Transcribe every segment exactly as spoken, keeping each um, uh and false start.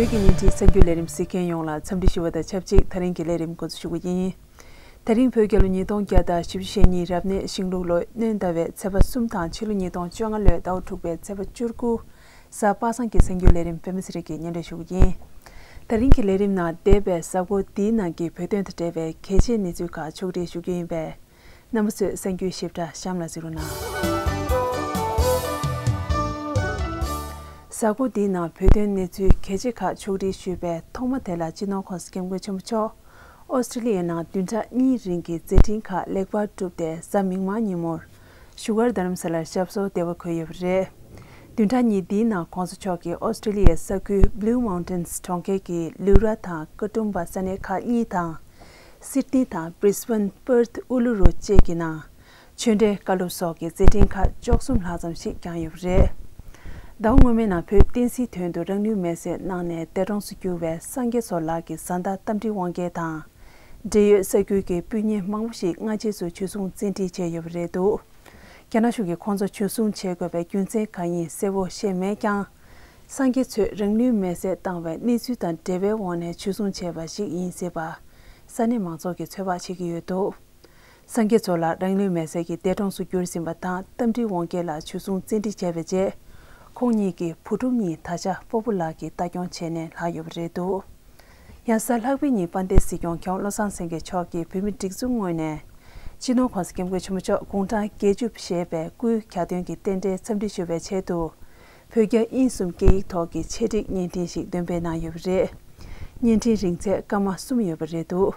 བོད་ཀྱི་བརྙན་འཕྲིན་གསར་འགྱུར་ལས་རིམ་གཟིགས་མཁན་ཡོངས་ལ་འཚམས་འདྲི་ཞུ་བ་དང་ཆབས་ཅིག་ད་རིང་གི་ལས་རིམ་འགོ་འཛུགས་ཞུ་གི་ཡིན། ད་རིང་བོད་རྒྱལ་ལོ་ཉིས་སྟོང་བརྒྱ་དང་བཞི་བཅུ་ཞེ་གཉིས་རབ་གནས་ཤིང་ལུག་ལོའི་སྣྲོན་ཟླ་བའི་ཚེས་པ་གསུམ་དང་ཕྱི་ལོ་ཉིས་སྟོང་བཅོ་ལྔ་ལོའི་ཟླ་བ་དྲུག་པའི་ཚེས་པ་བཅུ་དགུ། གཟའ་པ་སངས་ཀྱི་གསར་འགྱུར་ལས་རིམ་པད་མ་ཚེ་རིང་གིས་སྙན་སྒྲོན་ཞུ་གི་ཡིན། ད་རིང་གི་ལས་རིམ་ནང་འདས་པའི་གཟའ་འཁོར་འདིའི་ནང་གི་བོད་དོན་དང་འབྲེལ་བའི་གལ་ཆེའི་གནས་ཚུལ་ཁག་ཕྱོགས་སྒྲིག་ཞུ་རྒྱུ་ཡིན་པས། རྣམ་པ་ཚོས་གསར་འགྱུར་ཞིབ་ཕྲ་གཤམ་ལ་གཟིགས་རོགས་གནང་། གཟའ་འཁོར་འདིའི་ནང་བོད་དོན་གནས་ཚུལ་གལ་ཆེ་ཁག་ཕྱོགས་སྒྲིག་ཞུས་པའི་ཐོག་མ་དེ་ལ་སྤྱི་ནོར་༸གོང་ས་༸སྐྱབས་མགོན་ཆེན་པོ་མཆོག་ཨོ་སི་ཀྲི་ལི་ཡའི་ནང་བདུན་ཕྲག་གཉིས་རིང་གི་མཛད་འཕྲིན་ཁག་ལེགས་པར་གྲུབ་སྟེ་གཟའ་མིག་དམར་ཉིན་མོར་བཞུགས་སྒར་རྡ་རམ་ས་ལར་ཞབས་སོར་བདེ་བར་འཁོད་ཡོད་པ་རེད། བདུན་ཕྲག་གཉིས་འདིའི་ནང་༸གོང་ས་མཆོག་གིས་ཨོ་སི་ཀྲི་ལི་ཡའི་ས་ཁུལ་Blue Mountains གྲོང་ཁྱེར་གྱི་ལུའུ་ར་དང་ཀ་ཏུམ་པ་ས་གནས་ཁག་གཉིས་དང་། སིད་ནི་དང་Brisbane, Perth, Uluru བཅས་ཀྱི་ནང་ཆོས་འབྲེལ་བཀའ་སློབ་སོགས་ཀྱི་མཛད་འཕྲིན་ཁག་བཅུ་གསུམ་ལྷག་ཙམ་ཞིག་བསྐྱངས་ཡོད་པ་རེད། ཟླ་བ་སྔོན་མའི་ནང་བོད་བསྟན་སྲིད་དོན་དུ་རང་ལུས་མེར་སྲེག་གནང་ནས་འདས་གྲོངས་སུ་གྱུར་བའི་སངས་རྒྱས་མཚོ་ལགས་ཀྱི་བཟའ་ཟླ་རྟ་མགྲིན་དབང་རྒྱལ་དང་། འབྲེལ་ཡོད་ས་ཁུལ་གྱི་སྤུན་ཉེ་མང་པོ་ཞིག་སྔ་རྗེས་སུ་འཇུ་བཟུང་བཙན་ཁྲིད་བྱས་ཡོད་པ་རེད་འདུག་རྒྱ་ནག་གཞུང་གིས་ཁོང་ཚོ་འཇུ་བཟུང་བྱེད་དགོས་པའི་རྒྱུ་མཚན་གང་ཡིན་གསལ་པོ་ཤེས་མེད་ཀྱང་། སངས་རྒྱས་མཚོས་རང་ལུས་མེར་སྲེག་བཏང་བའི་གནས་ཚུལ་དང་འབྲེལ་བའི་འོག་ནས་འཇུ་བཟུང་བྱས་པ་ཞིག་ཡིན་སྲིད་པ། ས་གནས་མང་ཚོགས་ཀྱིས་ཚོད་དཔག་བྱེད་ཀྱི་ཡོད་འདུག་སངས་རྒྱས་མཚོ་ལགས་རང་ལུས་མེར་སྲེག་གིས་འདས་གྲོངས་སུ་གྱུར་ཟིན་པ་དང་རྟ་མགྲིན་དབང་རྒྱལ་ལགས་འཇུ་བཟུང་བཙན་ཁྲིད་བྱས་པའི་རྗེས། ཁོང་གཉིས་ཀྱི་བུ་ཕྲུག་གཉིས་ད་ཆ་སྤོ་བོ་ལགས་ཀྱིས་ལྟ་སྐྱོང་བྱས་ནས་ལྷག་ཡོད་པ་རེད་འདུག་ཡང་གཟའ་ལྷག་པའི་ཉིན་དཔལ་ལྡན་སྲིད་སྐྱོང་མཁན་བློ་བཟང་སེང་གེ་མཆོག་གིས་བོད་མིའི་སྒྲིག་འཛུགས་ངོས་ནས་སྤྱི་ནོར་༸གོང་ས་༸སྐྱབས་མགོན་ཆེན་པོ་མཆོག་དགུང་གྲངས་བརྒྱད་ཅུ་བཞེས་པའི་སྐུའི་གྱ་སྟོན་གྱི་རྟེན་འབྲེལ་འཚམས་འདྲི་ཞུ་བའི་ཆེད་དུ། བོད་རྒྱ་དབྱིན་གསུམ་སྐད་ཡིག་ཐོག་གི་ཆེད་སྒྲིག་བརྙན་འཕྲིན་ཞིག་འདོན་སྤེལ་གནང་ཡོད་པ་རེད། བརྙན་འཕྲིན་རིང་ཚད་སྐར་མ་གསུམ་ཡོད་པ་རེད་འདུག་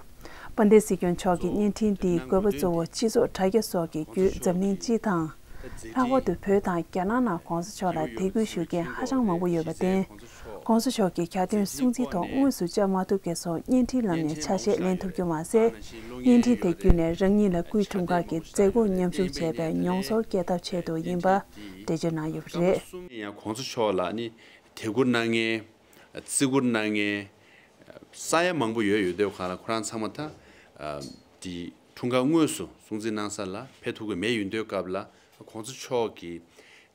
དཔལ་ལྡན་སྲིད་སྐྱོང་མཆོག་གིས་བརྙན་འཕྲིན་འདིའི་དགོས་པ་གཙོ་བོ་སྤྱི་ཚོགས་དྲ་རྒྱ་སོགས་ཀྱི་བརྒྱུད་འཛམ་གླིང་སྤྱི་དང་། ལྷག་པར་དུ་བོད་དང་རྒྱ་ནག་ནང་༸གོང་ས་མཆོག་ལ་དད་གུས་ཞུ་མཁན་ཧ་ཅང་མང་པོ་ཡོད་པར་བརྟེན། ༸གོང་ས་མཆོག་གི་གྱ་སྟོན་སྲུང་བརྩིའི་ཐོག་དངོས་སུ་བཅར་མ་ཐུབ་མཁན་སོགས་བརྙན་འཕྲིན་ལམ་ནས་ཆ་ཤས་ལེན་ཐུབ་རྒྱུ་མ་ཟད། བརྙན་འཕྲིན་དེ་བརྒྱུད་ནས་རང་ཉིད་ལ་སྐུའི་འཁྲུངས་སྐར་གྱི་མཛད་སྒོར་མཉམ་ཞུགས་བྱས་པའི་མྱོང་ཚོར་སྐྱེལ་ཐབས་ཆེད་དུ་ཡིན་པ་འགྲེལ་བརྗོད་གནང་ཡོད་པ་རེད། གསུམ་ཡིན་ཡང་༸གོང་ས་མཆོག་ལ་ནི་དད་བཀུར་གནང་མཁན། བརྩི་བཀུར་གནང་མཁན་ས་ཡ་མང་པོ་ཡོད་ཡོད་དུས་གང་ལ་ཁོ་རང་ཚང་མ་ད་དེ་འཁྲུངས་སྐར་དངོས་སུ་སྲུང་བརྩི་གནང་ས་ལ་ཕེབས་ཐུབ་ཀྱི་མེད་ཡོད་དུས་སྐབས་ལ་༸གོང་ས་མཆོག་གི་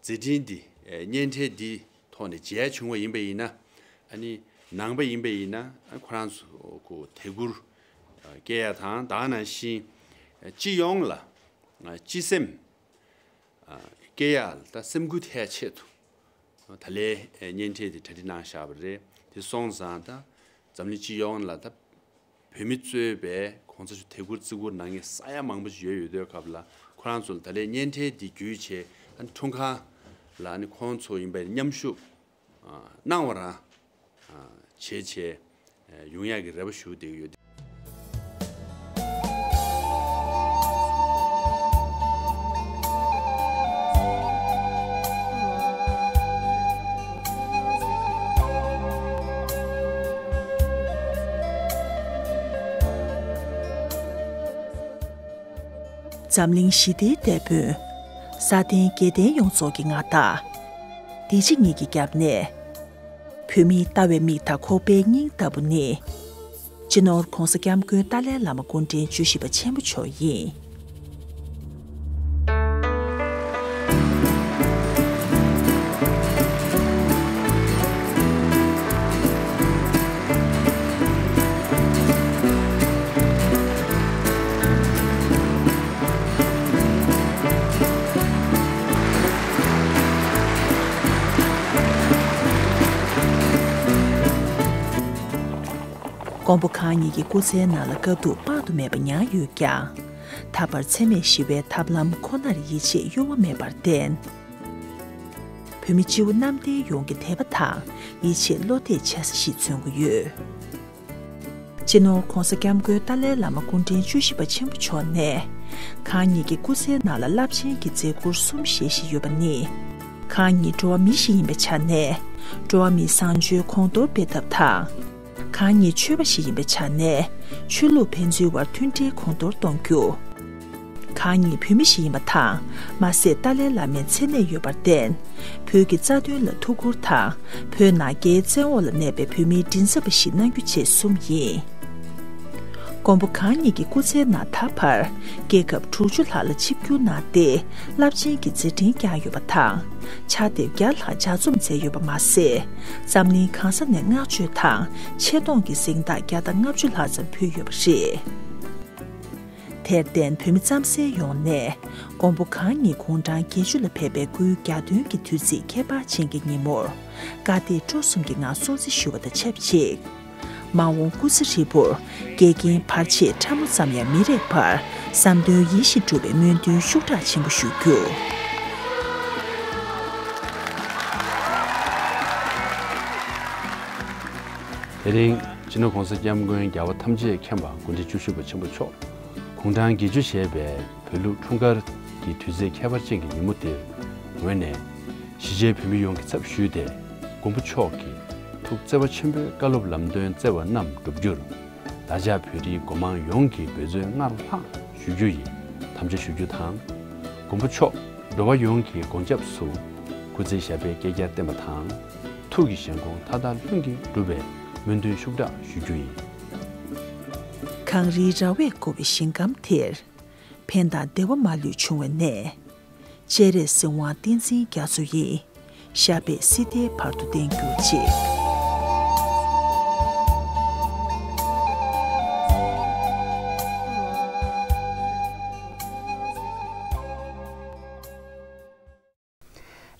མཛད་འཕྲིན་འདི་བརྙན་འཕྲིན་འདི་ཐོག་ནས་མཇལ་བྱུང་བ་ཡིན་པ་ཡིན་ན། ཨ་ནི་ནང་པ་ཡིན་པ་ཡིན་ན་ཁོ་རང་ཚོ་གི་དད་བཀུར་སྐྱེ་ཡ་དང་དེ་ནང་བཞིན་སྤྱི་ཡོངས་ལ་སྤྱི་སེམས་སྐྱེ་ཡ་ལ་ད་སེམས་འགུལ་ཐེབས་ཆེད་དུ་ད་ལན་བརྙན་འཕྲིན་དེ་གྲ་སྒྲིག་གནང་བཞག་པ་རེད། དེ་སོང་ཙང་ད་འཛམ་གླིང་སྤྱི་ཡོངས་ལ་ད་བོད་མི་གཙོས་པའི་༸གོང་ས་མཆོག་དད་བཀུར་བརྩི་བཀུར་གནང་མཁན་ས་ཡ་མང་པོ་ཞིག་ཡོད་ཡོད་དུས་སྐབས་ལ་ཁོ་རང་ཚོ་ལ་ད་ལན་བརྙན་འཕྲིན་འདི་བརྒྱུད་བྱས་ཨ་ནི་འཁྲུངས་སྐར་ལ་ཨ་ནི་ཁོང་ཚོ་ཡིན་པའི་མཉམ་ཞུགས་གནང་བ་རང་བྱེད་བྱས་ཡོང་ཡག་གི་རེ་བ་ཞུ་བསྡད་ཀྱི་ཡོད། འཛམ་གླིང་ཞི་བདེའི་དེད་དཔོན། ས་སྟེང་རྒྱལ་བསྟན་ཡོངས་རྫོགས་ཀྱི་མངའ་བདག་བདེ་སྐྱིད་ཉིད་ཀྱི་རྒྱབ་ནས། བོད་མིའི་ལྟ་བའི་མིག་དང་ཁོག་པའི་སྙིང་ལྟ་བུ་ནི། སྤྱི་ནོར་༸གོང་ས་༸སྐྱབས་མགོན་ཏཱ་ལའི་བླ་མ་སྐུ་ཕྲེང་བཅུ་བཞི་པ་ཆེན་པོ་མཆོག་ཡིན། མགོན་པོ་གང་ཉིད་ཀྱི་སྐུ་ཚེའི་ནང་ལ་དཀའ་སྡུག་དཔག་ཏུ་མེད་པ་མྱངས་ཡོད་ཀྱང་། ད་བར་འཚེ་མེད་ཞི་བའི་ཐབས་ལམ་ཁོ་ནར་ཡིད་ཆེས་གཡོ་བ་མེད་པར་བརྟེན། བོད་མི་སྤྱི་བོ་གནམ་བསྟན་ཡོངས་ཀྱི་དད་པ་དང་ཡིད་ཆེས་བློ་གཏད་བྱ་ས་ཞིག་མཚོན་གྱི་ཡོད། སྤྱི་ནོར་༸གོང་ས་༸སྐྱབས་མགོན་ཏཱ་ལའི་བླ་མ་སྐུ་ཕྲེང་བཅུ་བཞི་པ་ཆེན་པོ་མཆོག་ནས། གང་ཉིད་ཀྱི་སྐུ་ཚེའི་ནང་ལ་རླབས་ཆེན་གྱི་མཛད་ཁུར་གསུམ་བཞེས་བཞིན་ཡོད་པ་ནི། གང་ཉིད་འགྲོ་བ་མི་ཞིག་ཡིན་པའི་ཆ་ནས། འགྲོ་བ་མིའི་བཟང་སྤྱོད་གོང་མཐོར་སྤེལ་ཐབས་དང་། གང་ཉིད་ཆོས་པ་ཞིག་ཡིན་པའི་ཆ་ནས། ཆོས་ལུགས་ཕན་ཚུན་བར་མཐུན་སྒྲིལ་གོང་མཐོར་གཏོང་རྒྱུ། གང་ཉིད་བོད་མི་ཞིག་ཡིན་པ་དང་། མ་ཟད་ཏཱ་ལའི་བླ་མའི་མཚན་གནས་ཡོད་པར་བརྟེན། བོད་ཀྱི་རྩ་དོན་ལ་ཐུགས་ཁུར་དང་། བོད་ནང་རྒྱའི་བཙན་འོག་ལ་གནས་པའི་བོད་མིའི་མགྲིན་ཚབ་པ་ཞིག་གནང་རྒྱུ་བཅས་གསུམ་ཡིན། མགོན་པོ་གང་ཉིད་ཀྱི་སྐུ་ཚེའི་ནང་ད་བར་རྒྱལ་ཁབ་དྲུག་ཅུ་ལྷག་ལ་ཆིབས་བསྒྱུར་གནང་སྟེ་རླབས་ཆེན་གྱི་མཛད་འཕྲིན་བསྐྱངས་ཡོད་པ་དང་། ཕྱག་དེབ་བརྒྱ་ལྷག་ལྗགས་རྩོམ་མཛད་ཡོད་པ་མ་ཟད། འཛམ་གླིང་གང་ས་ནས་བསྔགས་བརྗོད་དང་ཆེ་མཐོང་གི་གཟེངས་རྟགས་བརྒྱ་དང་ལྔ་བཅུ་ལྷག་ཙམ་ཕུལ་ཡོད་པ་རེད། དེར་བརྟེན་བོད་མི་རྩམ་ཟན་ཡོངས་ནས་མགོན་པོ་གང་ཉིད་དགུང་གྲངས་བརྒྱད་ཅུ་ལ་ཕེབས་པའི་སྐུའི་གྱ་སྟོན་གྱི་དུས་ཚིགས་ཁྱད་པར་ཅན་གྱི་ཉིན་མོར་བཀའ་དྲིན་སྤྲོ་གསུམ་གྱི་ངང་སྲུང་བརྩི་ཞུ་བ་དང་ཆབས་ཅིག། མ་འོངས་སྐུ་ཚེ་ཧྲིལ་པོར་འགལ་རྐྱེན་བར་ཆད་ཕྲ་མོ་ཙམ་ཡང་མི་རེག་པར་བསམ་དོན་ཡིད་བཞིན་འགྲུབ་པའི་སྨོན་འདུན་ཤུགས་དྲག་ཆེན་པོ་ཞུ་རྒྱུ། དེ་རིང་སྤྱི་ནོར་༸གོང་ས་༸སྐྱབས་མགོན་རྒྱལ་བ་ཐམས་ཅད་མཁྱེན་པ་དགུ་བརྒྱ་བཅུ་བཞི་པ་ཆེན་པོ་མཆོག་དགུང་གྲངས་བརྒྱད་ཅུ་བཞེས་པའི་བོད་ལུགས་འཁྲུངས་སྐར་གྱི་དུས་ཚེས་ཁྱད་པར་ཅན་གྱི་ཉིན་མོ་འདིར་ངོས་ནས་གཞིས་བྱེས་བོད་མི་ཡོངས་ཀྱི་ཚབ་ཞུས་ཏེ་མགོན་པོ་མཆོག་གི་ཐུགས་བརྩེ་བ་ཆེན་པོའི་བཀའ་སློབ་ལམ་སྟོན་བསྩལ་བ་རྣམས་འགྲུབ་རྒྱུར། བདག་ཅག་བོད་རིགས་སྒོ་མང་ཡོངས་ཀྱིས་འབད་བརྩོན་སྔར་ལྷག་ཞུ་རྒྱུ་ཡི་དམ་བཅའ་ཞུ་རྒྱུ་དང་། མགོན་པོ་མཆོག་འགྲོ་བ་ཡོངས་ཀྱི་མགོན་སྐྱབས་སུ་སྐུ་ཚེ་ཞབས་པད་བསྐལ་བརྒྱར་བརྟན་པ་དང་། ཐུགས་ཀྱི་བཞེད་དགོངས་མཐའ་དག་ལྷུན་གྱིས་འགྲུབ་པའི་སྨོན་འདུན་ཤུགས་དྲག་ཞུ་རྒྱུ་ཡིན། གངས་རིའི་ར་བས་བསྐོར་བའི་ཞིང་ཁམས་དེར། ཕན་དང་བདེ་བ་མ་ལུས་འབྱུང་བའི་གནས། སྤྱན་རས་གཟིགས་དབང་བསྟན་འཛིན་རྒྱ་མཚོ་ཡི། ཞབས་པད་སྲིད་མཐའི་བར་དུ་བརྟན་གྱུར་ཅིག།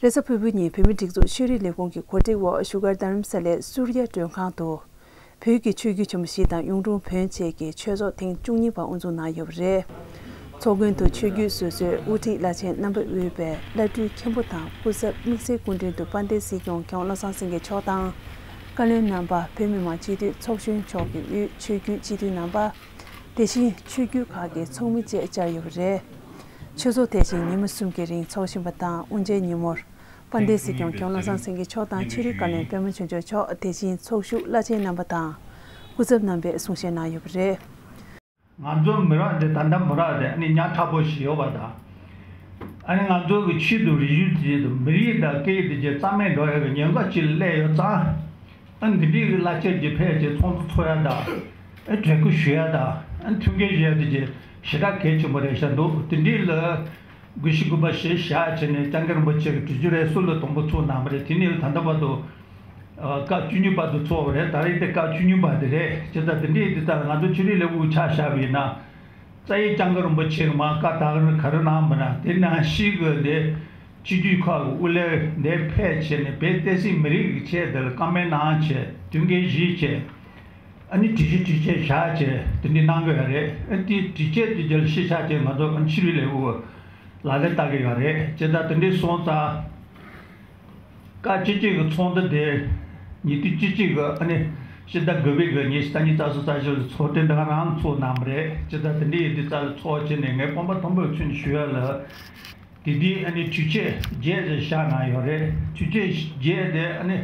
རེས་གཟའ་ཕུར་བུ་ཉིན་བོད་མིའི་སྒྲིག་འཛུགས་ཆོས་རིག་ལས་ཁུངས་ཀྱི་གོ་སྒྲིག་འོག་བཞུགས་སྒར་རྡ་རམ་ས་ལའི་སུར་ཡ་མགྲོན་ཁང་དུ། བོད་ཀྱི་ཆོས་བརྒྱུད་ཆེན་པོ་བཞི་དང་གཡུང་དྲུང་བོན་བཅས་ཀྱི་ཆོས་ཚོགས་ཐེངས་བཅུ་གཉིས་པ་དབུ་འཛུགས་གནང་ཡོད་པ་རེད། ཚོགས་མགོན་དུ་ཆོས་བརྒྱུད་སོ་སོའི་དབུ་ཁྲིད་བླ་ཆེན་རྣམ་པ་དབུས་པའི་བླ་སྤྲུལ་མཁན་པོ་དང་སྐུ་ཚབ་དམིགས་བསལ་སྐུ་མགྲོན་དུ་དཔལ་ལྡན་སྲིད་སྐྱོང་མཁས་དབང་བློ་བཟང་སེང་གེ་མཆོག་དང་། བཀའ་བློན་རྣམ་པ། བོད་མི་མང་སྤྱི་འཐུས་ཚོགས་གཞོན་མཆོག་གི་དབུས་ཆོས་བརྒྱུད་སྤྱི་འཐུས་རྣམ་པ། དེ་བཞིན་ཆོས་བརྒྱུད་ཁག་གི་ཚོགས་མི་བཅས་བཅར་ཡོད་པ་རེད། ཆོས་ཚོགས་དེ་བཞིན་ཉིན་མོ་གསུམ་གྱི་རིང་འཚོགས་བཞིན་པ་དང་དབུ་འབྱེད་ཉིན་མོར། དཔལ་ལྡན་སྲིད་སྐྱོང་མཁན་བློ་བཟང་སེང་གེ་མཆོག་དང་ཆོས་རིག་བཀའ་བློན་པད་མ་ཆོས་འབྱོར་མཆོག་དེ་བཞིན་ཚོགས་ཞུགས་བླ་ཆེན་རྣམ་པ་དང་སྐུ་ཚབ་རྣམ་པས་གསུང་བཤད་གནང་ཡོད་པ་རེད། ང་ཚོ་མི་རབས་འདི་ད་ལྟ་མི་རབས་དེ་ཨ་ནི་ཉག་ཕྲ་པོ་ཞིག་ཡོད་པ་དང་། ཨ་ནི་ང་ཚོ་གི་ཆེད་དུ་རིག་གཞུང་དེ་དང་མི་རིགས་དང་སྐད་ཡིག་དེ་རྩ་མེད་འགྲོ་ཡག་གི་ཉེན་ཁ་ཅིག་སླེབས་ཡོད་ཙང་། ཨ་འདི་འདྲའི་གི་བླ་ཆེན་གྱི་ཕེབས་ཀྱི་ཚོགས་འདུ་ཚོགས་ཡ་དང་། ཨ་གྲོས་འགོ་ཞུ་ཡ་དང་། ཨ་ཐུགས་འགན་བཞེས་ཡ་དེ་གི་ཞེ་དྲག་གལ་ཆེན་པོ་རེད་ཤག་འདུག་དེ་འདྲའི་ལ་དགོས་ཤིག་དགོས་པ་ཞེ་བཞག་བྱས་ནས་སྐྱབས་མགོན་རིན་པོ་ཆེ་གི་གྲོས་ཆོད་རེ་སུ་ལ་དང་པོ་ཚུགས་གནང་བ་རེད། དེ་ནས་ད་ལྟ་བར་དུ་ཨ་སྐབས་བཅུ་གཉིས་པ་དུ་ཚོགས་པ་རེད། ད་རེས་དེ་སྐབས་བཅུ་གཉིས་པ་དེ་རེད། བྱས་ཙང་དེ་འདྲའི་དེ་ལྟར་ང་ཚོ་ཆོས་རིག་ལས་ཁུངས་ཆ་བཞག་པ་ཡིན་ན། རྩ་ཡི་སྐྱབས་མགོན་རིན་པོ་ཆེ་གི་མ་བཀའ་ད་ག་རེ་ག་རེ་གནང་བ་ན་དེ་ནང་བཞིན་གི་འདི་སྤྱི་འཐུས་ཁག་གི་དབུ་ལས་འདི་ཕེབས་བྱས་ནས་བོད་བསྟན་སྲིད་མི་རིགས་ཀྱི་ཆེད་དེ་ལ་བཀའ་མོལ་གནང་བྱས་དོན་འགན་བཞེས་བྱས། ཨ་ནི་དྲི་ཞིབ་དྲི་བཅད་བཞག་བྱས་དེ་འདྲའི་གནང་གི་ཡོད་རེད། ཨ་དེ་དྲི་བཅད་དེ་རྒྱལ་ཤེས་བྱ་བྱས་ང་ཚོ་ཨ་ནི་ཕྱི་རོལ་ལས་འགུལ་ལག་ལེན་བསྟར་གི་ཡོད་རེད། བྱས་ཙང་དེ་འདྲའི་སོང་ཙང་། སྐབས་གཅིག་གཅིག་གི་ཚོགས་འདུ་དེ་ཉིན་དུས་གཅིག་གཅིག་གི་ཨ་ནི་ཕྱི་ཟླ་དགུ་པའི་གི་ཉི་ཤུ་རྩ་གཉིས་རྩ་གསུམ་རྩ་བཞི་ལ་ཚོགས་ཐེངས་འདི་ག་རང་ཚོགས་གནང་བ་རེད། བྱས་ཙང་དེ་འདྲའི་ཡིན་དུས་རྩ་ལ་ཚོགས་བྱས་ནས་ངས་དཔོན་པོ་མཐོན་པོའི་ཚུལ་ནས་ཞུ་ཡ་ལ། དེ་དུས་ཨ་ནི་དུས་ཆད་བརྒྱད་ཙམ་བཞག་གནང་ཡོད་རེད། དུས་ཆད་བརྒྱད་དེ་ཨ་ནི་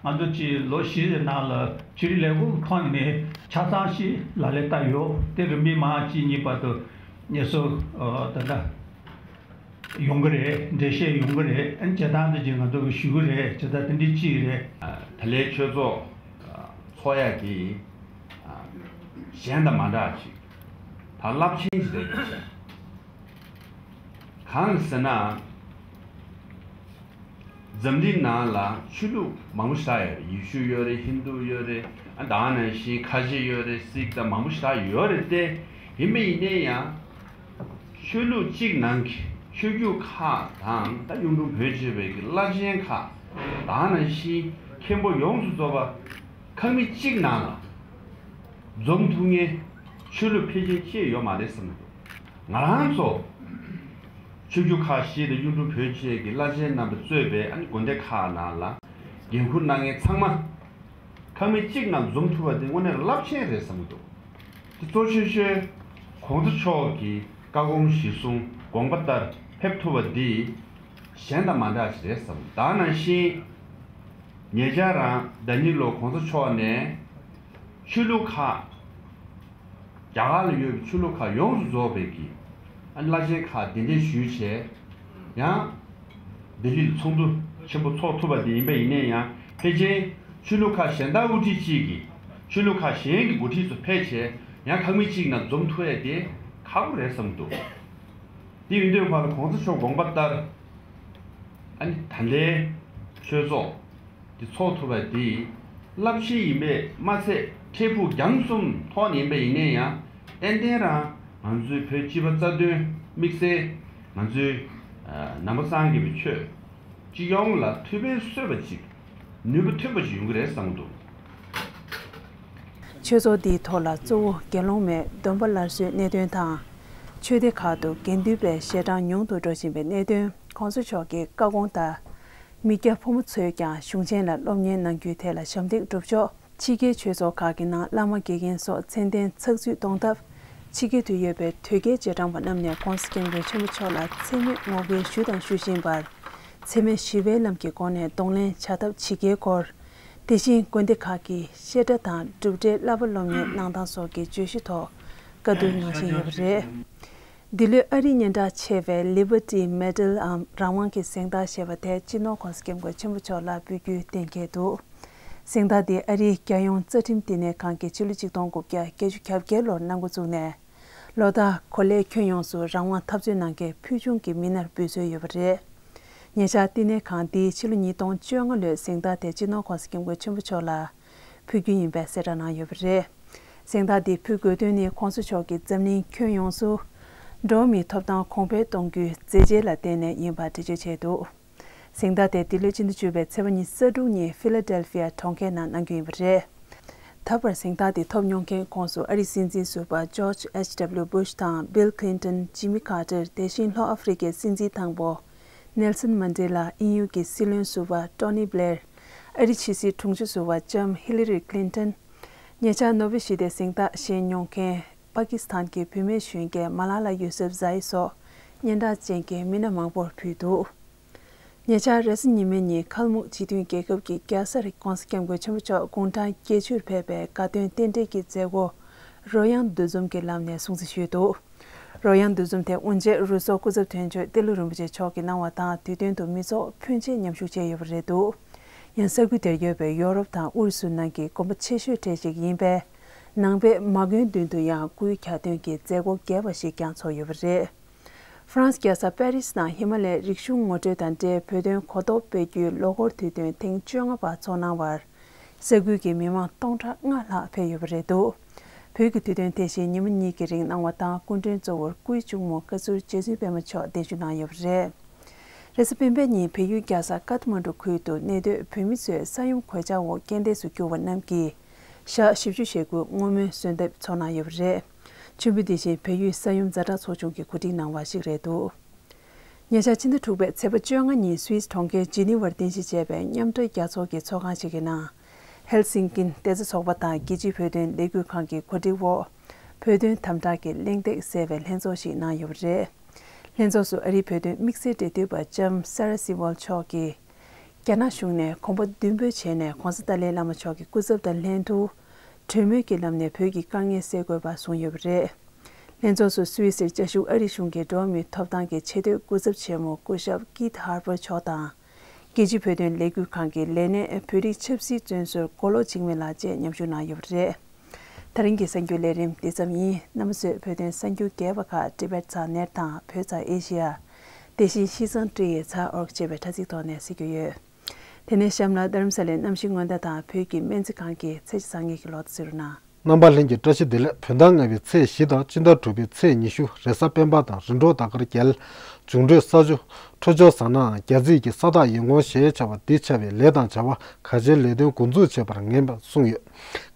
ང་ཚོ་གཅིག་ལོ་བཞི་ཙམ་ནང་ལ་ཆོས་རིག་ལས་ཁུངས་ཁོངས་ནས་ཆ་ཚང་ཞིག་ལག་ལེན་བསྟར་ཡོད། དེ་རིམ་པས་མ་གཅིག་གཉིས་བར་དུ་ངེས་སུ་ད་ལྟ་ཡོང་གི་རེད། འགྲེལ་བཤད་ཡོང་གི་རེད། ཨ་ནི་བྱེད་སྟངས་དེ་གཅིག་ང་ཚོ་གི་ཞུ་གི་རེད། བྱེད་སྟངས་དེ་འདྲའི་གཅིག་རེད། ད་ལན་ཆོས་ཚོགས་ཚོགས་ཡག་དེ་གཞན་དང་མ་འདྲ་ཞིག་ད་རླབས་ཆེན་ཞིག་རེད། གང་ཟེར་ན། འཛམ་གླིང་ནང་ལ་ཆོས་ལུགས་མང་པོ་ཞིག་ཡོད་རེད། ཡེ་ཤུ་ཡོད་རེད། ཧིན་དུ་ཡོད་རེད། ཨ་ད་ནང་བཞིན་ཁ་ཆེ་ཡོད་རེད། སིག་དང་མང་པོ་ཞིག་ཡོད་རེད་དེ། ཡིན་པ་ཡིན་ནའི་ཡང་། ཆོས་ལུགས་གཅིག་ནང་གི་ཆོས་བརྒྱུད་ཁག་དང་ད་གཡུང་དྲུང་བོན་བཅས་པའི་གི་བླ་ཆེན་ཁག་ད་ནང་བཞིན་མཁན་པོ་ཡོངས་སུ་རྫོགས་པ་ཁང་མིག་གཅིག་ནང་ལ་འཛོམས་ཐུབ་མཁན་ཆོས་ལུགས་ཕལ་ཆེར་ཅིག་ཡོད་མ་རེད་བསམ་གྱི་འདུག་ང་རང་ཚོ་ཆོས་བརྒྱུད་ཁག་བཞི་དང་གཡུང་དྲུང་བོན་བཅས་ཀྱི་བླ་ཆེན་རྣམ་པ་གཙོས་པའི་ཨ་ནི་དགོན་སྡེ་ཁག་ནང་ལ་འགན་འཁུར་གནང་མཁན་ཚང་མ་ཁང་མིག་གཅིག་ནང་འཛོམས་ཐུབ་པ་དེ་དངོས་གནས་རླབས་ཆེན་རེད་བསམ་གྱི་འདུག་དེ་གཙོ་ཆེ་ཤོས་༸གོང་ས་མཆོག་གི་བཀའ་དགོངས་གཞིར་བཟུང་དགོངས་པ་ལྟར་ཕེབས་ཐུབ་པ་འདི་གཞན་དང་མ་འདྲ་ཞིག་རེད་བསམ། ད་ནང་བཞིན་ཉེ་ཆར་རང་ཟླ་ཉིན་ལོ་༸གོང་ས་མཆོག་ནས་ཆོས་ལུགས་ཁག་རྒྱ་གར་ལ་ཡོད་པའི་ཆོས་ལུགས་ཁག་ཡོངས་སུ་རྫོགས་པའི་གི་ཨ་བླ་ཆེན་ཁག་གདན་འདྲེན་ཞུས་བྱས། ཡང་ལྡི་ལི་ལ་ཚོགས་འདུ་ཆེན་པོ་ཚོགས་ཐུབ་པ་དེ་ཡིན་པ་ཡིན་ནའི་ཡང་ཕལ་ཆེར་ཆོས་ལུགས་ཁག་གཞན་དག་དབུ་ཁྲིད་ཅིག་གིས་ཆོས་ལུགས་ཁག་གཞན་གྱི་འགོ་ཁྲིད་ཚོ་ཕེབས་བྱས་ ཡང་ཁག་མི་གཅིག་ནང་འཛོམས་ཐུབ་ཡ་དེ་ཁག་པོ་རེད་བསམ་འདུག་དེ་ཡིན་དུས་ཕར་ལ་གོང་ས་མཆོག་དགོངས་པ་ལྟར། ཨ་ནི་ད་ལྟའི་ཆོས་ཚོགས་དེ་ཚོགས་ཐུབ་པ་དེ་རླབས་ཆེན་ཡིན་པས་མ་ཚད་འཕྲལ་ཕུགས་རྒྱང་གསུམ་ཐོག་ནས་ཡིན་པ་ཡིན་ན་ཡང་ཏན་ཏན་རང་ང་ཚོའི་བོད་སྤྱི་པ་རྩ་དོན་དམིགས་བསལ་ང་ཚོའི་ནང་པ་སངས་རྒྱས་པའི་ཆོས་སྤྱི་ཡོངས་ལ་ཐུགས་ཕན་གསོས་པ་ཅིག་ནུས་པ་ཐོན་པ་ཞིག་ཡོང་གི་རེད་བསམ་གྱི་འདུག་ཆོས་ཚོགས་འདིའི་ཐོག་ལ་གཙོ་བོ་དགེ་སློང་མའི་སྡོམ་པ་སླར་གསོའི་གནད་དོན་དང་། ཆོས་སྡེ་ཁག་ཏུ་དགེ་འདུན་པའི་ཞལ་གྲངས་ཉུང་དུ་འགྲོ་བཞིན་པའི་གནད་དོན། གོང་ས་མཆོག་གི་བཀའ་དགོངས་ལྟར། མི་སྐྱ་ཕོ་མོ་ཚོས་ཀྱང་གཞུང་ཆེན་ལ་སློབ་གཉེར་གནང་རྒྱུའི་ཐད་ལ་ཞབས་འདེགས་སྒྲུབ་ཕྱོགས། ཕྱི་རྒྱལ་ཆོས་ཚོགས་ཁག་གི་ནང་བླ་མ་དགེ་རྒན་སོགས་མཚན་ལྡན་ཚགས་ཚུད་གཏོང་ཐབས། ཕྱི་རྒྱལ་དུ་ཡོད་པའི་དོལ་རྒྱལ་རྗེས་འབྲང་པ་རྣམས་ནས་༸གོང་ས་༸སྐྱབས་མགོན་ཆེན་པོ་མཆོག་ལ་མཚན་སྨད་ངོ་རྒོལ་ཞུས་དང་ཞུ་བཞིན་པར། མཚན་སྨད་ཞི་བའི་ལམ་གྱི་སྒོ་ནས་གདོང་ལེན་བྱ་ཐབས་ཇི་དགེའི་སྐོར། དེ་བཞིན་དགོན་སྡེ་ཁག་གིས་བཤད་གྲྭ་དང་སྒྲུབ་གྲྭའི་བསླབ་པ་སློབ་གཉེར་གནང་སྟངས་སོགས་ཀྱི་བརྗོད་གཞི་ཐོག་བཀའ་བསྡུར་གནང་བཞིན་ཡོད་པ་རེད། འདི་ལོའི་ཨ་རིའི་སྙན་གྲགས་ཆེ་བའི་Liberty Medal འམ་རང་དབང་གི་གཟེངས་རྟགས་ཞེས་པ་དེ་སྤྱི་ནོར་༸གོང་ས་༸སྐྱབས་མགོན་ཆེན་པོ་མཆོག་ལ་ཕུལ་རྒྱུའི་གཏན་འཁེལ་འདུག་གཟེངས་རྟགས་འདི་ཨ་རིའི་རྒྱལ་ཡོངས་རྩ་ཁྲིམས་བསྟི་གནས་ཁང་གིས་ཕྱི་ལོ་ཆིག་སྟོང་དགུ་བརྒྱ་བརྒྱད་ཅུ་གྱ་བརྒྱད་ལོར་གནང་འགོ་བཙུགས་ནས། ལོ་ལྟར་གོ་ལའི་ཁྱོན་ཡོངས་སུ་རང་དབང་འཐབ་རྩོད་གནང་མཁན་ཕུལ་བྱུང་གི་མི་སྣར་འབུལ་སྲོལ་ཡོད་པ་རེད། ཉེ་ཆར་བསྟི་གནས་ཁང་འདིས་ཕྱི་ལོ་ཉིས་སྟོང་བཅོ་ལྔ་ལོའི་གཟེངས་རྟགས་དེ་སྤྱི་ནོར་༸གོང་ས་༸སྐྱབས་མགོན་ཆེན་པོ་མཆོག་ལ་ཕུལ་རྒྱུ་ཡིན་པའི་གསལ་བསྒྲགས་གནང་ཡོད་པ་རེད། གཟེངས་རྟགས་འདི་ཕུལ་དགོས་དོན་ནི་༸གོང་ས་མཆོག་གིས་འཛམ་གླིང་ཁྱོན་ཡོངས་སུ་འགྲོ་བ་མིའི་ཐོབ་ཐང་གོང་འཕེལ་གཏོང་རྒྱུའི་མཛད་རྗེས་ལ་བརྟེན་ནས་ཡིན་པ་འགྲེལ་བརྗོད་བྱས་འདུག་གཟེངས་རྟགས་དེ་འདི་ལོའི་སྤྱི་ཟླ་བཅུ་པའི་ཚེས་པ་ཉི་ཤུ་རྩ་དྲུག་ཉིན་ཕི་ལ་ཌེལ་ཕི་ཡ་གྲོང་ཁྱེར་ནང་གནང་རྒྱུ་ཡིན་པ་རེད། ད་བར་གཟེངས་རྟགས་དེ་ཐོབ་མྱོང་མཁན་ཁོངས་སུ་ཨ་རིའི་སྲིད་འཛིན་ཟུར་པ་George H W Bush དང་Bill Clinton, Jimmy Carter དེ་བཞིན་ལྷོ་ཨ་ཧྥེ་རི་ཀའི་སྲིད་འཛིན་དང་པོ་Nelson Mandela, དབྱིན་ཡུལ་གྱི་སྲིད་བློན་ཟུར་པ་Tony Blair, ཨ་རིའི་ཕྱི་སྲིད་དྲུང་ཆེ་ཟུར་པ་ལྕམ་Hillary Clinton, ཉེ་ཆར་ནོ་བེལ་ཞི་བདེའི་གཟེངས་རྟགས་བཞེས་མྱོང་མཁན་པ་ཀི་སི་ཐན་གྱི་བུད་མེད་གཞོན་སྐྱེས་Malala Yousafzai སོགས་སྙན་གྲགས་ཅན་གྱི་མི་སྣ་མང་པོར་ཕུལ་འདུག་ཉེ་ཆར་རེས་གཟའ་ཉི་མའི་ཉིན་ཁལ་མུག་སྤྱི་མཐུན་རྒྱལ་ཁབ་ཀྱི་རྒྱལ་ས་རུ་༸གོང་ས་༸སྐྱབས་མགོན་ཆེན་པོ་མཆོག་དགུང་གྲངས་བརྒྱད་ཅུར་ཕེབས་པའི་དགའ་སྟོན་རྟེན་འབྲེལ་གྱི་མཛད་སྒོ་རོལ་དབྱངས་འདུ་འཛོམས་ཀྱི་ལམ་ནས་སྲུང་བརྩི་ཞུས་འདུག་རོལ་དབྱངས་འདུ་འཛོམས་དེ་དབུ་འབྱེད་རུ་ཚོགས་སྐུ་ཚབ་དོན་གཅོད་ཏེ་ལོ་རིན་པོ་ཆེ་མཆོག་གིས་གནང་བ་དང་། དུས་སྟོན་དུ་མི་ཚོགས་ཕོན་ཆེ་མཉམ་ཞུགས་བྱས་ཡོད་པ་རེད་འདུག་ཡང་ས་ཁུལ་དེར་ཡོད་པའི་ཡོ་རོབ་དང་ཨུ་རུ་སུ་ནང་གི་དགོན་པ་ཆེ་ཤོས་གྲས་ཤིག་ཡིན་པས། ནང་པའི་མ་དགོན་མདུན་དུ་ཡང་སྐུའི་གྱ་སྟོན་གྱི་མཛད་སྒོ་རྒྱས་པ་ཞིག་ཀྱང་ཚོགས་ཡོད་པ་རེད། ཧྥ་རན་སི་རྒྱལ་ས་པེ་རི་སི་ནང་ཧི་མ་ལའི་རིག་གཞུང་ངོ་སྤྲོད་དང་འབྲེལ་བོད་དོན་གོ་རྟོགས་སྤེལ་རྒྱུའི་ལོ་འཁོར་དུས་སྟོན་ཐེངས་བཅོ་ལྔ་པ་ཚོགས་གནང་བར། ས་ཁུལ་གྱི་མི་མང་སྟོང་ཕྲག་ལྔ་ལྷག་ཕེབས་ཡོད་པ་རེད་འདུག་བོད་ཀྱི་དུས་སྟོན་དེ་བཞིན་ཉིན་མོ་གཉིས་ཀྱི་རིང་གནང་བ་དང་། སྐུ་མགྲོན་གཙོ་བོར་སྐུའི་གཅུང་མོ་བཀའ་ཟུར་རྗེ་བཙུན་པད་མ་མཆོག་གདན་ཞུ་གནང་ཡོད་པ་རེད། རེས་གཟའ་སྤེན་པའི་ཉིན་བལ་ཡུལ་རྒྱལ་ས་ཀ་ཐ་མན་གྲུ་ཁུལ་དུ་གནས་སྡོད་བོད་མི་ཚོས་ས་ཡོམ་གོད་ཆག་འོག་རྐྱེན་འདས་སུ་གྱུར་བ་རྣམས་ཀྱི་ཞག་བཞི་བཅུ་ཞེ་དགུ་བསྔོ་སྨོན་གསོལ་འདེབས་ཚོགས་གནང་ཡོད་པ་རེད། མཆོད་འབུལ་དེ་བཞིན་བལ་ཡུལ་ས་ཡོམ་ཛ་དྲག་ཚོགས་ཆུང་གིས་གོ་སྒྲིག་གནང་བ་ཞིག་རེད་འདུག་ཉེ་ཆར་ཕྱི་ཟླ་དྲུག་པའི་ཚེས་པ་བཅོ་ལྔ་ཉིན་སུད་སི་གྲོང་ཁྱེར་ཇི་ནི་ཝར་རྟེན་གཞི་བྱས་པའི་མཉམ་འབྲེལ་རྒྱལ་ཚོགས་ཀྱི་ཚོགས་ཁང་ཞིག་གི་ནང་། ཧེལ་སིང་ཀིན་བདེ་རྩ་ཚོགས་པ་དང་རྒྱལ་སྤྱིའི་བོད་དོན་ལས་འགུལ་ཁང་གི་གོ་སྒྲིག་འོག་བོད་དོན་དམ་དྲག་གི་གླེང་སྟེགས་ཟེར་བའི་ལྷན་ཚོགས་ཤིག་གནང་ཡོད་པ་རེད། ལྷན་ཚོགས་སུ་ཨ་རིའི་བོད་དོན་དམིགས་བསལ་འབྲེལ་མཐུད་པ་ལྕམ་Sarah Sewall མཆོག་གིས། རྒྱ་ནག་གཞུང་ནས་གོམ་པ་མདུན་སྤོས་བྱས་ནས་༸གོང་ས་ཏཱ་ལའི་བླ་མ་མཆོག་གི་སྐུ་ཚབ་དང་ལྷན་དུ། གྲོས་མོལ་གྱི་ལམ་ནས་བོད་ཀྱི་དཀའ་ངལ་སེལ་དགོས་པ་གསུངས་ཡོད་པ་རེད། ལྷན་ཚོགས་སུ་སུད་སིར་བཅའ་བཞུགས་ཨ་རིའི་གཞུང་གི་འགྲོ་བ་མིའི་ཐོབ་ཐང་གི་ཆེས་མཐོའི་སྐུ་ཚབ་ཆེན་མོ་སྐུ་ཞབས་Keith Harper མཆོག་དང་། རྒྱལ་སྤྱིའི་བོད་དོན་ལས་འགུལ་ཁང་གི་ལས་སྣེ་བོད་རིགས་ཆབ་སྲིད་བཙོན་ཟུར་མགོ་ལོག་འཇིགས་མེད་ལགས་བཅས་མཉམ་ཞུགས་གནང་ཡོད་པ་རེད། ད་རིང་གི་གསར་འགྱུར་ལས་རིམ་འདི་ཙམ་ཡིན། རྣམ་པ་ཚོས་བོད་དོན་གསར་འགྱུར་རྒྱས་པ་ཁག་ཊི་བེཊ་ཚང་ནེཊ་དང་བོད་ཚང་ཨེ་ཤི་ཡ། དེ་བཞིན་ཤིས་ཙང་ཀྲི་ཡི་ཚ་ཨོར་ཅེས་པའི་དྲ་ཚིགས་ཐོག་ནས་གཟིགས་རྒྱུ་ཡོད། དེ་ནས་གཤམ་ལ་རྡ་རམ་ས་ལའི་གནམ་གཤིས་སྔོན་བརྡ་དང་བོད་ཀྱི་སྨན་རྩིས་ཁང་གི་ཚེས་བཅུ་གཉིས་ཀྱི་ལོ་ཐོ་གཟིགས་རོགས་གནང་། རྣམ་པ་ལྷན་རྒྱས་བཀྲ་ཤིས་བདེ་ལེགས། བོད་ཟླ་ལྔ་པའི་ཚེས་བཞི་དང་སྤྱི་ཟླ་དྲུག་པའི་ཚེས་ཉི་ཤུ། རེས་གཟའ་སྤེན་པ་དང་རིམ་གྲོ་ཟླ་སྐར་རྒྱལ། འབྱུང་འཕྲོད་ས་ཆུ། འཕྲོད་སྦྱོར་བཟང་ནའང་རྒྱ་རྩིས་ཀྱི་ས་བདག་ཡིན་ཁོང་ཞེས་བྱ་བ་འདི་བྱ་བའི་ལས་དང་བྱ་བ་ག་ཅིའི་ལས་དོན་འགོ་འཛུགས་བྱེད་པར་ངེས་པར་གསུངས་ཡོད།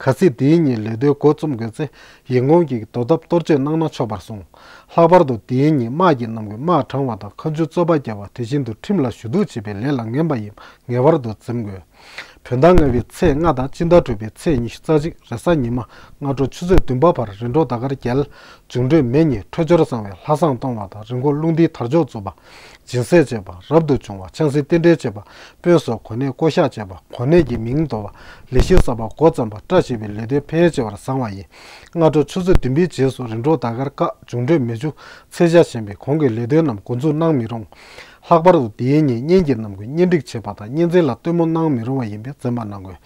གལ་སྲིད་དེའི་ཉིན་ལས་དོན་འགོ་རྩོམ་དགོས་ཚེ། ཡིན་ཁོང་གིས་དོ་དམ་གཏོར་བཅོས་གནང་ན་ཆོག་པར་གསུངས། ལྷག་པར་དུ་དེའི་ཉིན་དམག་གི་རྣམས་ཀྱིས་དམག་དྲངས་པ་དང་མཁའ་མཆུ་རྩོད་པ་རྒྱག་པ། དེ་བཞིན་དུ་ཁྲིམས་ལ་ཞུ་གཏུག་བྱེད་པའི་ལས་ལ་ངན་པ་ཡིན་ངེས་པར་དུ་འཛེམ་དགོས། བོད་ཟླ་ལྔ་པའི་ཚེས་ལྔ་དང་སྤྱི་ཟླ་དྲུག་པའི་ཚེས་ཉི་ཤུ་རྩ་གཅིག་རེས་གཟའ་ཉི་མ། སྔ་དྲོ་ཆུ་ཚོད་བདུན་པ་བར་རིམ་གྲོ་ཟླ་སྐར་རྒྱལ། འབྱུང་འཕྲོད་མེ་གཉིས། འཕྲོད་སྦྱོར་བཟང་བའི་ལྷ་བསང་གཏོང་བ་དང་། རི་མགོ་རླུང་རྟའི་དར་ལྕོག་འཛུགས་པ། སྦྱིན་སྲེག་བྱེད་པ། རབ་ཏུ་བྱུང་བ། ཆང་སའི་རྟེན་འབྲེལ་བྱེད་པ། དཔོན་སོགས་གོ་གནས་བསྐོ་གཞག་བྱེད་པ། གོ་གནས་ཀྱི་མིང་འདོར་བ། ལས་གཞི་གསར་པ་འགོ་བརྩམས་པ། བཀྲ་ཤིས་པའི་ལས་དོན་ཕལ་ཆེ་བར་བཟང་བ་ཡིན། སྔ་དྲོ་ཆུ་ཚོད་བདུན་པའི་རྗེས་སུ་རིམ་གྲོ་ཟླ་སྐར་སྐག་འབྱུང་འཕྲོད་མེ་ཆུ། ཚེས་ཆ་ཞན་པས་གོང་གི་ལས་དོན་རྣམས་འགོ་འཛུགས་གནང་མི་རུང་། ལྷག་པར་དུ་དེའི་ཉིན་གཉེན་གྱི་རྣམ་ཀུན་གཉེན་སྒྲིག་བྱེད་པ་དང་གཉེན་ཚན་ལ་སྟོན་མོ་གནང་མི་རུང་བ་ཡིན་པས་འཛེམ་པ་གནང་དགོས།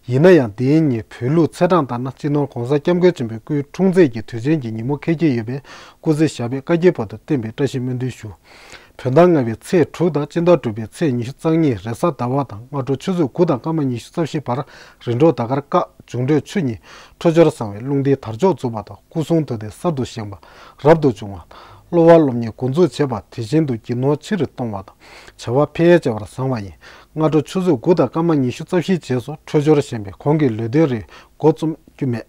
ཡིན་ན་ཡང་དེའི་ཉིན་བོད་ལུགས་ཚེས་གྲངས་ལྟར་ན་སྤྱི་ནོར་༧གོང་ས་༧སྐྱབས་མགོན་ཆེན་པོའི་སྐུའི་འཁྲུངས་ཚེས་ཀྱི་དུས་ཆེན་གྱི་ཉིན་མོ་འཁེལ་གྱི་ཡོད་པས། སྐུ་ཚེ་ཞབས་པད་བསྐལ་བརྒྱའི་བར་དུ་བརྟན་པའི་བཀྲ་ཤིས་སྨོན་འདུན་ཞུ། བོད་ཟླ་ལྔ་པའི་ཚེས་དྲུག་དང་སྤྱི་ཟླ་དྲུག་པའི་ཚེས་ཉི་ཤུ་རྩ་གཉིས་རེས་གཟའ་ཟླ་བ་དང་སྔ་དྲོ་ཆུ་ཚོད་དགུ་དང་སྐར་མ་ཉི་ཤུ་རྩ་བཞི་བར་རིམ་གྲོ་ཟླ་སྐར་ཀ་འབྱུང་འཕྲོད་ཆུ་གཉིས། འཕྲོད་སྦྱོར་བཟང་བའི་རླུང་རྟའི་དར་ལྕོག་འཛུགས་པ་དང་སྐུ་གསུང་ཐུགས་རྟེན་གསར་དུ་བཞེངས་པ་རབ་ཏུ་བྱུང་བ། སློབ་པ་སློབ་གཉེར་འགོ་འཛུགས་བྱེད་པ་དེ་བཞིན་དུ་རྒྱུ་ནོར་ཆེ་རུ་གཏོང་བ་དང་བྱ་བ་ཕལ་ཆེ་བར་བཟང་བ་ཡིན། སྔ་དྲོ་ཆུ་ཚོད་དགུ་དང་སྐར་མ་ཉི་ཤུ་རྩ་བཞིའི་རྗེས་སུ་འཕྲོད་སྦྱོར་ཞན་པས་གོང་གི་ལས་དོན་རིགས་འགོ་རྩོམ་རྒྱུ་མེད།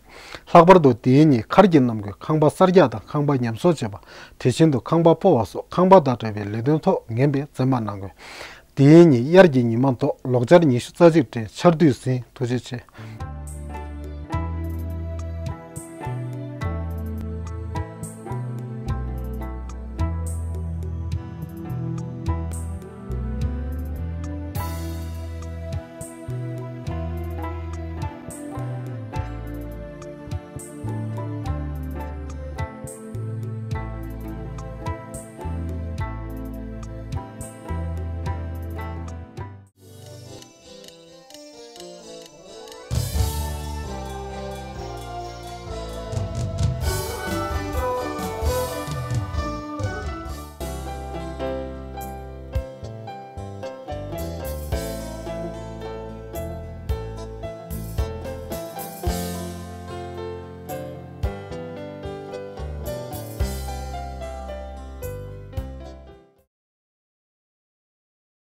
ལྷག་པར་དུ་དེའི་ཉིན་མཁར་གྱི་རྣམ་ཀུན་ཁང་པ་གསར་རྒྱག་དང་ཁང་པ་ཉམས་གསོ་བྱེད་པ། དེ་བཞིན་དུ་ཁང་པ་སྤོ་བ་སོགས་ཁང་པ་དང་འབྲེལ་བའི་ལས་དོན་ཐོག་ངན་པས་འཛེམ་པ་གནང་དགོས། དེའི་ཉིན་དབྱར་གྱི་ཉི་མ་མདོག་ལོག་ཆར་ཉི་ཤུ་རྩ་གཅིག་དྲན་ཆར་དུས་ཟིན། ཐུགས་རྗེ་ཆེ།